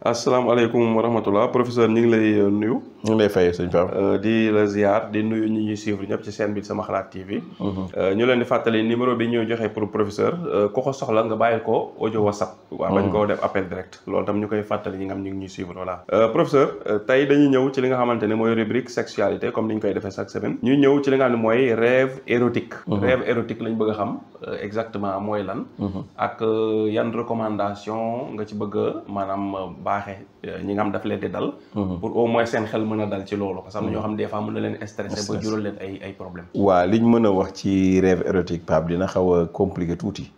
asalaamaaleykum wa rahmatulah professeur ñu ngi lay nuyu. ñu ngi lay fay sëñ Pape. di la ziar di nuyu ñi ñuy suivre ñëpp ci chaîne bi Sama Xalaat TV. ñu leen di fàttali numéro bi ñuy joxe pour professeur ku ko soxla nga bàyyil ko audio whatsapp. waaw bañ koo def appel direct loolu tam ñu koy fàttali ñi nga xam ñu ngi ñuy suivre voilà. professeur tey dañuy ñëw ci li nga xamante ne mooy rubrique sexualité comme ni ñu koy defee chaque semaine. ñu ñëw ci li nga xam ne mooy rêve érotique. rêve érotique lañ bëgg a xam exactement mooy lan. ak yan recommandation nga ci bëgg a maanaam baaxee ñi nga xam daf leen di dal. pour au moins seen xel mën a dal ci loolu parce que am na ñoo xam des fois mën na leen stressé ba jural leen ay problème. waaw liñ mën a wax ci rêve érotique Pape dina xaw a compliqué tuuti.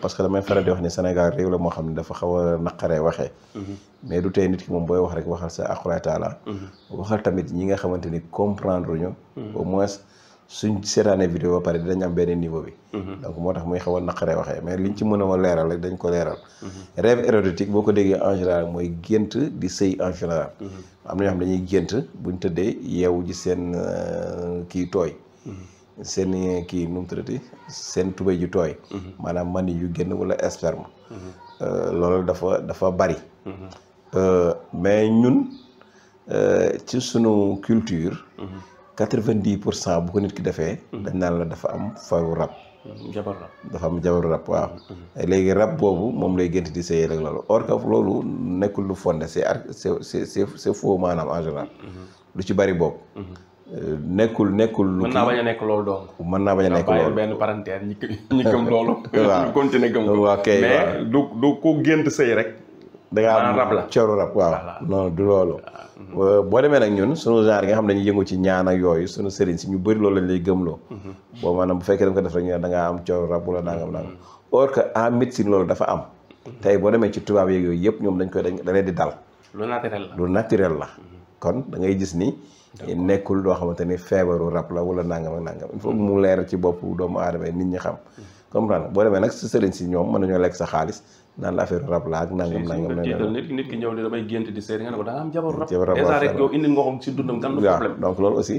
parce que damay faral di wax ni Sénégal réew la moo xam ne dafa xaw a naqaree waxee. mais du tey nit ki moom booy wax rek waxal sa aqulaay taala. waxal tamit ñi nga xamante ni comprendre ñu. au moins suñ seetaanee vidéo ba pare dinañ am benn niveau bi. donc moo tax muy xaw a naqaree waxee mais liñ ci mën a leeral rek dañ ko leeral. rêve érotique boo ko déggee en général mooy gént di sëy en général. am na ñoo xam dañuy gént buñ tëddee yeewu ji seen kii tooy. seen kii nu mu tuddati seen tubéy ju tooy. maanaam mani yu génn wala sperme. loolu dafa bari. mais ñun ci sunu culture. 90% bu ko nit ki defee. dañ naan la dafa am faru rab. jabar rab dafa am jabaru rab waaw. léegi rab boobu moom lay gént di sëy rek loolu or que loolu nekkul lu fondé c'est faux maanaam en général. lu ci bari boobu. nekkul. mën naa bañ a nekk loolu donc. mën naa bañ a nekk loolu benn parenthèse ñi gëm loolu. waaw ñu continuer gëm ko. waaw kay mais du ku gént sëy rek. da ngaa am rab la cooru rab waaw. non du loolu. boo demee nag ñun sunu genre yi nga xam ne dañuy yëngu ci ñaan ak yooyu sunu sëriñ si ñu bëri loolu lañ lay gëmloo. boobu maanaam bu fekkee da nga ko def rek ñu da ngaa am cooru rab wala nangam. or que en médecine loolu dafa am. tey boo demee ci tubaab yeeg yooyu yëpp ñoom da leen di dal. lu naturel la lu naturel la. kon da ngay gis ni. nekkul loo xamante ni feebaru rab la wala nangam ak nangam il faut mu leer ci bopp doomu aadama nit ñi xam. comprendre boo demee nag sa sëriñ si ñoom mën nañoo lekk sa xaalis naan la affaire rab la ak nangam. nit ki ñëw ni damay gént di seet nga ne ko da nga am jabaru rab. déjà rek yow indi nga ko ci dundam gan la problème. donc loolu aussi.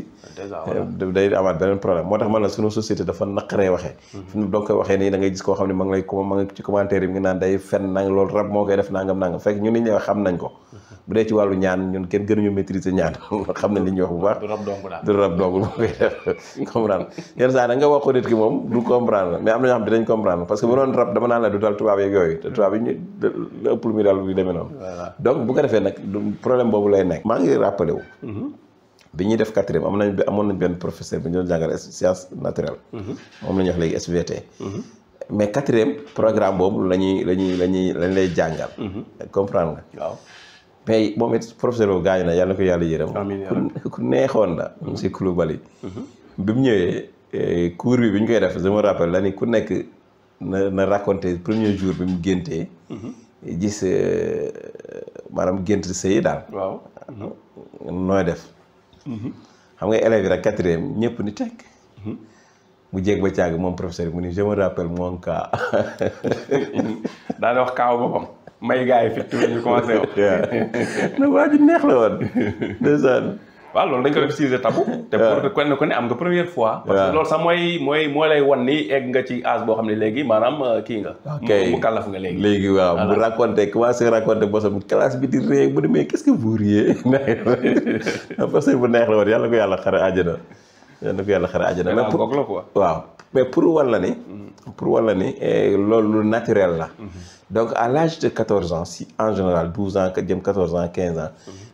day amaat beneen problème moo tax man la sunu société dafa naqaree waxee. fi mu doog koy waxee nii da ngay gis koo xam ne ma ngi ci commentaire yi ngi naan day fen nang loolu rab moo koy def nangam fekk ñun nit ñi xam nañ ko. bu dee ci wàllu ñaan ñun kenn gënuñu maîtriser ñaan xam nañ li ñuy wax bu baax. du rab dong moo koy def comprendre yenn saa da nga wax ko nit ki moom du comprendre mais am na ñoo xam dinañ comprendre parce que bu doon rab dama naan la du dal tubaab yeeg yooyu te tubaab yi ñu la ëpp lu muy daal lu demee noonu. donc bu ko defee nag problème boobu lay nekk. maa ngi rappelé wu. bi ñuy def quatrième amoon nañ benn professeur bi ñu doon jàngal science naturelle. moom la ñuy wax léegi SVT. mais quatrième programme boobu lañ lay jàngal. comprendre nga. waaw mais moom it professeur boobu gaañu na yàlla na ko yàlla yërëm. ku neexoon la. monsieur Coulibaly. bi mu ñëwee cours bi ñu koy def je me rappelle la ni ku nekk na raconté premier jour bi mu géntee. gis maanaam gént sëy daal. waaw nooy def. xam nga élèves yi rek quatrième ñëpp ni tekk. mu jéeg ba caag moom professeur bi mu ni je me rappelle mon cas. daal di wax kaaw boppam. may gars yi fi ñu commencé wax. na waa ji neex la woon. ndeysaan. waaw loolu dañ ko def sujet tabou. te pour kenn ku ne am nga première fois. parce que loolu sax mooy lay wan ni egg nga ci âge boo xam ne léegi maanaam kii nga. ok mu kàllaf nga léegi. léegi waaw mu raconté commencé raconté bosam classe bi di ree bu demee qu'est-ce que vous riez. parce que bu neex la woon yàlla ko yàlla xare àjjana. yàlla ko yàlla xare àjjana. mais pour waaw mais pour wan la ni. loolu lu naturel la. donc à l'âge de 14 ans si en général 12 ans jëm 14 ans 15 ans.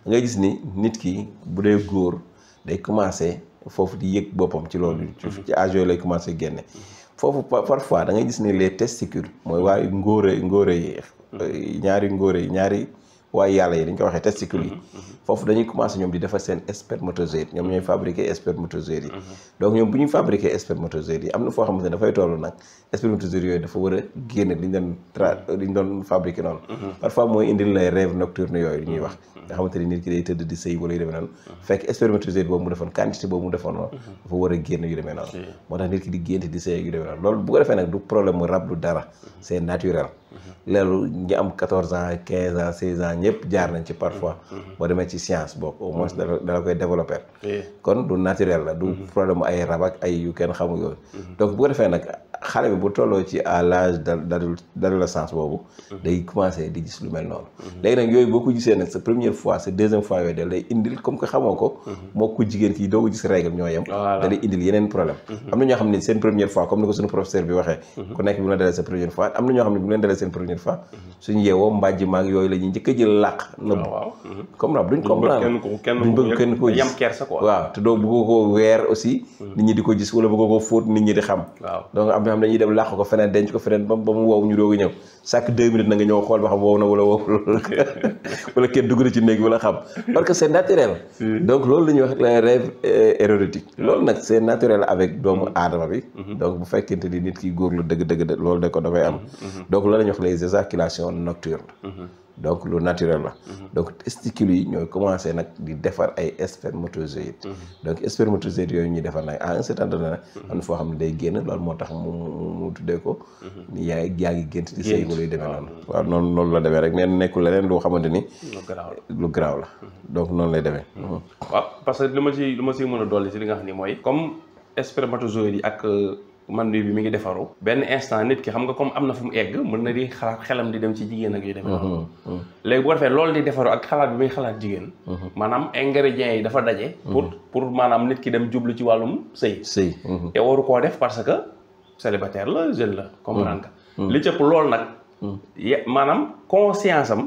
nga gis ni nit ki bu dee góor day commencé foofu di yëg boppam ci loolu. ci âge yooyu lay commencé génne. foofu parfois da ngay gis ni les testicules mooy waaye ngóore yi ñaari waaye yàlla yi dañ ko waxee testicules yi. foofu dañuy commencé ñoom di defar seen spermatozoïde ñoom ñooy fabriquer spermatozoïde yi. donc ñoom bu ñuy fabriquer spermatozoïde yi am na foo xamante ne dafay toll nag spermatozoïde yooyu dafa war a génne li ñu doon fabriquer noonu. parfois mooy indil lay rêve nocturne yooyu ñuy wax. nga xamante ni nit ki day tëdd di sëy wala yu demee noonu. fekk spermatozoïde boobu mu defoon quantité boobu mu defoon noonu. dafa war a génn yu demee noonu. moo tax nit ki di gént di sëy yu demee noonu loolu bu ko defee nag du problème mu rab du dara c'est naturel. loolu ñi am 14 ans 15 ans 16 ans ñëpp jaar nañ ci parfois boo demee ci science boobu au moins dala koy développer kon du naturel la du problème ay rab ak ay yu kenn xamul yooyu donc bu ko defee nag xale bi bu tolloo ci à l'âge d'adolescence boobu day commencer di gis lu mel noonu léegi nag yooyu boo ko gisee nag sa première fois sa deuxième fois yooyu da lay indil comme que xamoo ko moo ko jigéen kii doo ko gis règle ñoo yem da lay indil yeneen problème am na ñoo xam ne seen première fois comme ni ko suñu professeur bi waxee ku nekk bi mu la dalee sa première fois am na ñoo xam ne bu leen dalee seen première fois suñu yeewoo mbàjj maag yooyu la ñuy njëkk a jël làq nëbb comme rab duñ comprendre duñ bëgg kenn ko gis waaw te doo bëgg ko weer aussi nit ñi di ko gis wala bëgg ko fóot nit ñi di xam donc am na xam dañuy dem làq ko feneen denc ko feneen ba mu wow ñu doog a ñëw chaque 2 minutes na nga ñëw xool ba xam wow na wala wow wala kenn dugg na ci néeg wala xam parce que c'est naturel donc loolu la ñuy wax les rêves érotiques loolu nag c'est naturel avec doomu aadama bi donc bu fekkente ni nit ki góor la dëgg loolu da koy am donc loolu la ñuy wax les éjaculations nocturnes donc lu naturel la donc testicules yi ñooy commencé nag di defar ay spermatozoïdes donc spermatozoïdes yooyu ñuy defar nag à un certain donné nag am na foo xam ne day génn loolu moo tax mu tuddee ko ni yaa ngi gént di sëy wala yu demee noonu waaw noonu la demee rek mais nekkul leneen loo xamante ni lu garaaw la donc noonu lay demee waaw parce que lu ma si mën a dolli si li nga xam ni mooy comme spermatozoïdes yi ak man bi mi ngi defaru benn instant nit ki xam nga comme am na fu mu egg mën na di xalaat xelam di dem ci jigéen ak yu demee noonu léegi bu ko defee loolu di defaru ak xalaat bi muy xalaat jigéen maanaam ingrédients yi dafa daje pour maanaam nit ki dem jublu ci wàllum sëy te waru koo def parce que célibataire la jeune la comprendre nga li cëpp loolu nag maanaam conscience am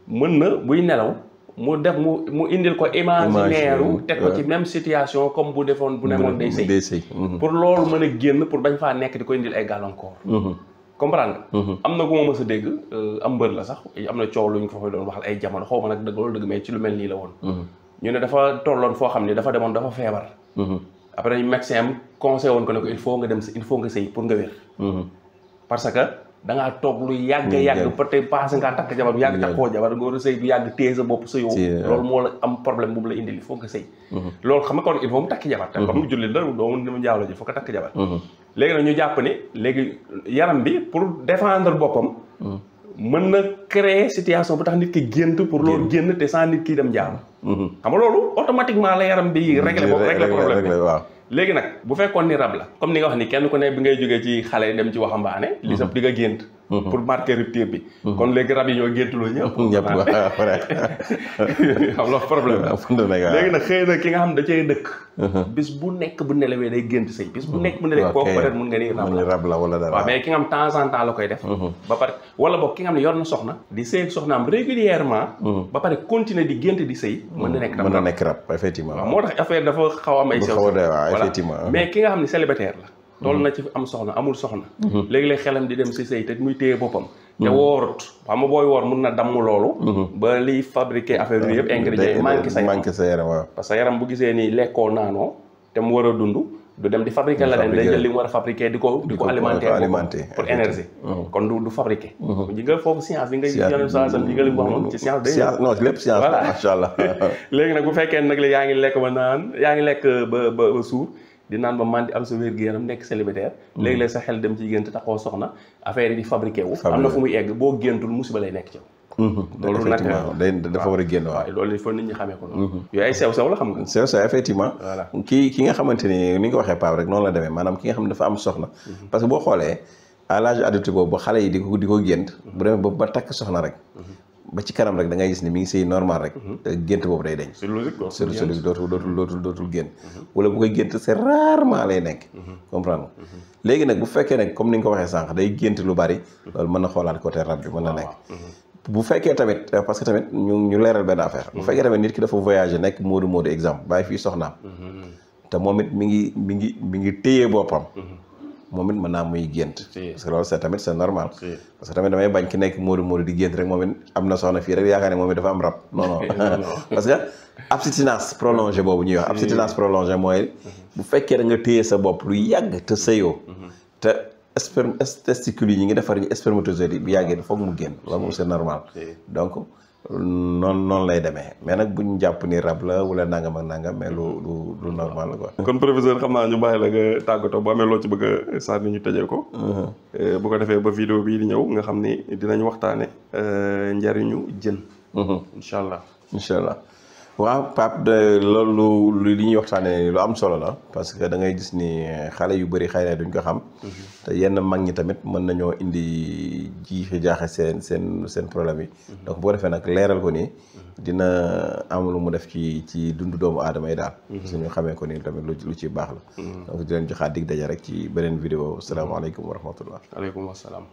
mën na buy nelaw mu def mu indil ko imaginaire teg ko ci même situation comme bu defoon bu nemoon day sëy pour loolu mën a génn pour bañ faa nekk di ko indil ay gàllankoor comprendre nga am na gu ma mës a dégg am mbër la sax am na coow luñ ko fa doon waxal ay jamono xaw ma nag dëgg loolu dëgg mais ci lu mel nii la woon ñu ne dafa tolloon foo xam ne dafa demoon dafa feebar après ñu médecin am conseil woon ko ne ko il faut nga sëy pour nga wér parce que da ngaa toog lu yàgg peut-être passé ngaa takk jabar bu yàgg takkoo jabar nga war a sëy bu yàgg téye sa bopp sëyoo loolu moo la am problème boobu la indil il faut nga sëy loolu xam nga kon il faut mu takki jabar te comme jullit la doo mun dama jaawla ji faut que takk jabar léegi nag ñu jàpp ne léegi yaram bi pour défendre boppam mën na créer situation bu tax nit ki gént pour loolu génn te sans nit ki dem jaamu xam nga loolu automatiquement la yaram bi régler problème waaw léegi nag bu fekkoon ni rab la comme ni nga wax ni kenn ku ne bi ngay jógee ci xale dem ci waxambaane li sab di nga gént pour marquer rupture bi kon léegi rab yi ñoo géntuloo ñëpp xam nga problème léegi nag xëy na ki nga xam da cay dëkk bis bu nekk bu nelawee day gént sëy bis bu nekk bu nelawee kooku peut-être mun nga ni rab la wala dara waaw mais ki nga xam temps en temps la koy def ba pare wala boog ki nga xam ne yor na soxna di sëy ak soxnaam régulièrement ba pare continuer di gént di sëy mën na nekk rab effectivement waaw moo tax affaire dafa xaw am ay sew effectivement mais ki nga xam ne célibataire la toll na ci am soxna amul soxna léegi-léeg xelam di dem si sëy te muy téye boppam te woorut xam nga booy woor mun na damm loolu ba liy fabriquer affaire yu yëpp ingrédients yi manqué sa yaram waaw parce que yaram bu gisee ni lekkoo naanoo te mu war a dund du dem di fabriquer la den day jël li mu war a fabriquer di ko alimenter pour énergie kon du fabriquer ji nga foofu science bi nga yone sa yi nga li wax noonu ci science day non lépp science voilà macha allah léegi nag bu fekkee nag yaa ngi lekk ba naan yaa ngi lekk ba suur di naan ba man di am sa wér-gu-yaram nekk célibataire léegi-léeg sa xel dem ci gént taxoo soxna affaire yi di fabriqué wu am na fu muy egg boo géntul musiba lay nekk ci loolu nag dafa war a génn waaw loolu il faut nit ñi xamee ko noonu yooyu ay sew-sew la xam nga sew-sew effectivement voilà ki nga xamante ni nga waxee Pape rek noonu la demee maanaam ki nga xam ne dafa am soxna parce que boo xoolee à l'âge adulte boobu xale yi di ko gént bu demee ba takk soxna rek ba ci kanam rek da ngay gis ni mi ngi sëy normal rek gént boobu day deñ c'est logique dootul gént wala bu koy gént c'est rarement lay nekk comprendre léegi nag bu fekkee nag comme ni nga ko waxee sànq day gént lu bari loolu mën na xoolaat côté rab bi mën na nekk bu fekkee tamit parce que tamit ñu leeral benn affaire bu fekkee tamit nit ki dafa voyager nekk moodu exemple bàyyi fii soxnaam te moom it mi ngi téye boppam moom it mën naa muy gént parce que loolu c'est normal parce que tamit damay bañ ki nekk moodu di gént rek moom it am na soxna fii rek yaakaar ne moom it dafa am rab non parce que abstinence prolongée boobu ñuy wax abstinence prolongée mooy bu fekkee da nga téye sa bopp lu yàgg te sëyoo te testicules yi ñi ngi defar ñu spermatozoïdes yi bu yàggee foog mu génn loolu moom c'est normal donc noonu lay demee mais nag buñ jàpp ni rab la wala nangam ak nangam mais lu normal la quoi. kon professeur xam naa ñu bàyyi la nga tàggatoo bu amee loo ci bëgg a sànni ñu tëjee ko. bu ko defee ba vidéo bii di ñëw nga xam ni dinañ waxtaane njariñu jën. incha allah. waaw Pape loolu li ñuy waxtaanee lu am solo la parce que da ngay gis ni xale yu bëri xëy na duñ ko xam. te yenn mag ñi tamit mën nañoo indi jiixi jaaxe seen problème yi. donc boo defee nag leeral ko nii dina am lu mu def ci dundu doomu aadama yi daal. parce que ñu xamee ko nii tamit lu ci baax la. donc di leen joxaat dig daje rek ci beneen vidéo salaamaaleykum wa rahmatullah. waaleykum salaam.